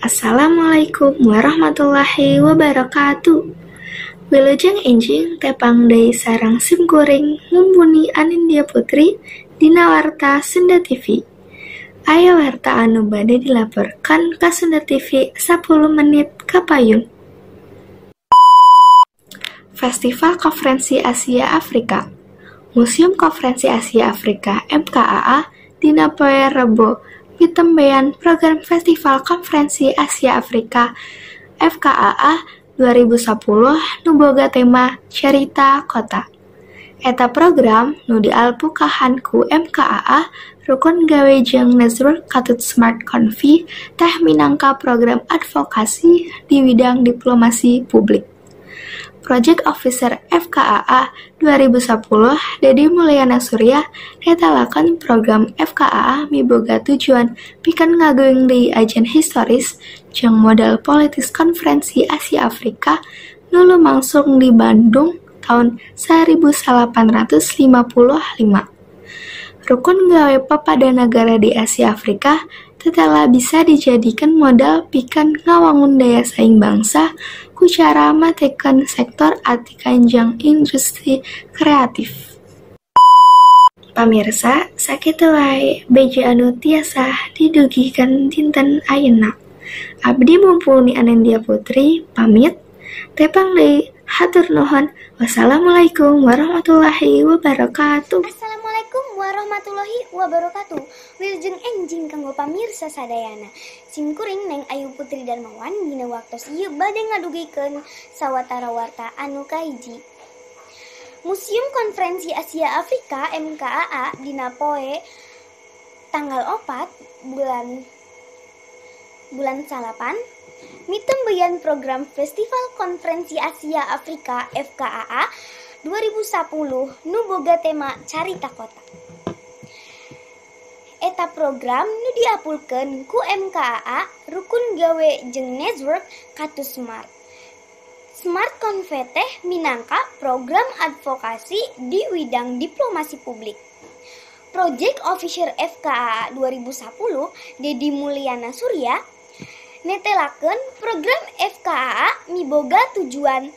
Assalamualaikum warahmatullahi wabarakatuh. Wilujeng enjing tepang deui sareng simkuring Mumpuni Anindya Putri dina Warta Sunda TV. Aya warta anu bade dilaporkeun ka Sunda TV 10 menit kapayun. Festival Konferensi Asia Afrika. Museum Konferensi Asia Afrika (MKAA) dina poe Rebo pitembeyan program Festival Konferensi Asia Afrika (FKAA) 2010 nu boga tema Carita Kota. Eta program nu dialpukahan ku MKAA rukun gawe jeung Network Katut Smart Confi teh minangka program advokasi di bidang diplomasi publik. Project Officer FKAA 2010 Dedi Mulyana Surya netelakeun program FKAA miboga tujuan pikeun ngageuing deui ajen historis jeung modal politis Konferensi Asia Afrika nu lumangsung di Bandung taun 1855. Rukun gawe papadan nagara di Asia Afrika tetela bisa dijadikeun modal pikeun ngawangun daya saing bangsa ku cara matekeun sektor atikan jeung industri kreatif. Pamirsa, sakitu wae beja anu tiasa didugikeun dinten ayeuna. Abdi Mumpuni Anindya Putri pamit, tepang deui, hatur nuhun. Wassalamualaikum warahmatullahi wabarakatuh. Assalamualaikum warahmatullahi wabarakatuh. Wilujeng enjing kanggo pamirsa sadayana. Simkuring Neng Ayu Putri Darmawan dina waktos ieu bade ngadugikeun sawatara warta anu kahiji. Museum Konferensi Asia Afrika (MKAA) dina poe tanggal 4 bulan bulan salapan mitembeyan program Festival Konferensi Asia Afrika (FKAA) 2010 nu boga tema Carita Kota. Eta program nu diapulkeun ku MKAA rukun gawe jeung Network Katut Smart. Smart Conve teh minangka program advokasi di bidang diplomasi publik. Project Officer FKAA 2010 Dedi Mulyana Surya netelakeun program FKAA miboga tujuan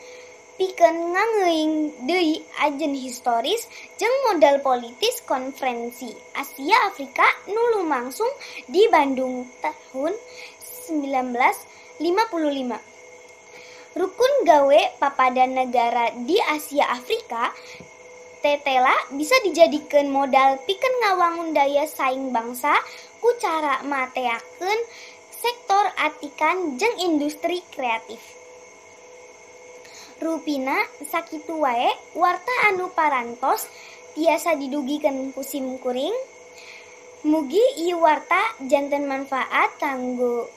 pikeun ngangeuing deui ajen historis jeung modal politis Konferensi Asia Afrika nu lumangsung di Bandung tahun 1955. Rukun gawe papadan negara di Asia Afrika tetela bisa dijadikeun modal pikeun ngawangun daya saing bangsa ku cara mateakeun sektor atikan jeung industri kreatif. Rupina sakitu wae warta anu parantos tiasa didugikeun ku simkuring. Mugi ieu warta janten manfaat kanggo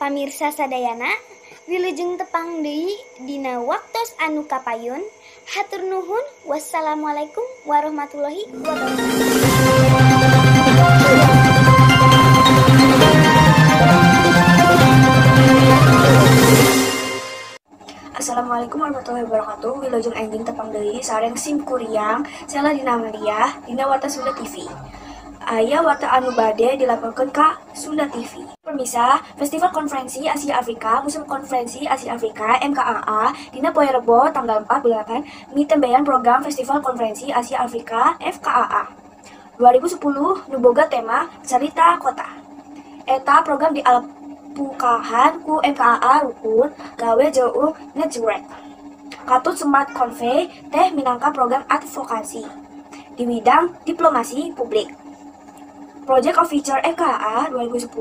pamirsa sadayana. Wilujeng tepang deui dina waktos anu kapayun. Hatur nuhun. Wassalamualaikum warahmatullahi wabarakatuh. Assalamualaikum warahmatullahi wabarakatuh. Wilujeng enjing tepang deui sareng simkuring Sela Dina Amalia dina Warta Sunda TV. Aya warta anu bade dilaporkeun ka Sunda TV. Pemirsa, Festival Konferensi Asia Afrika, Museum Konferensi Asia Afrika (MKAA) dina poe Rebo tanggal 4 bulan 8 mitembeyan program Festival Konferensi Asia Afrika (FKAA) 2010 nu boga tema Cerita Kota. Eta program dialpukahan ku MKAA rukun gawe jeung Network Katut Smart Conve teh minangka program advokasi di bidang diplomasi publik. Project Officer FKAA 2010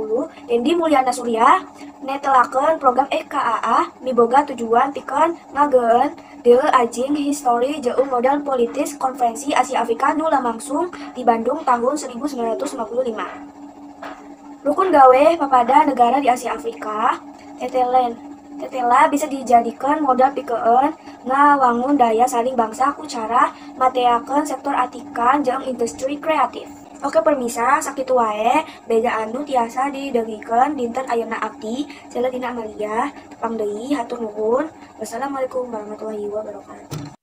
Dendi Mulyana Surya netelakeun program FKAA miboga tujuan pikeun ngageueun deui ajing histori jeung modal politis Konferensi Asia Afrika nu lumangsung di Bandung tahun 1955. Rukun gawe papadan negara di Asia Afrika tetela bisa dijadikeun modal pikeun ngawangun daya saing bangsa ku cara mateakeun sektor atikan jeung industri kreatif. Oke pemirsa, sakitu wae beja anu tiasa didugikeun dinten ayeuna. Abdi Sela Dina Amalia tepang deui, hatur nuhun. Wassalamualaikum warahmatullahi wabarakatuh.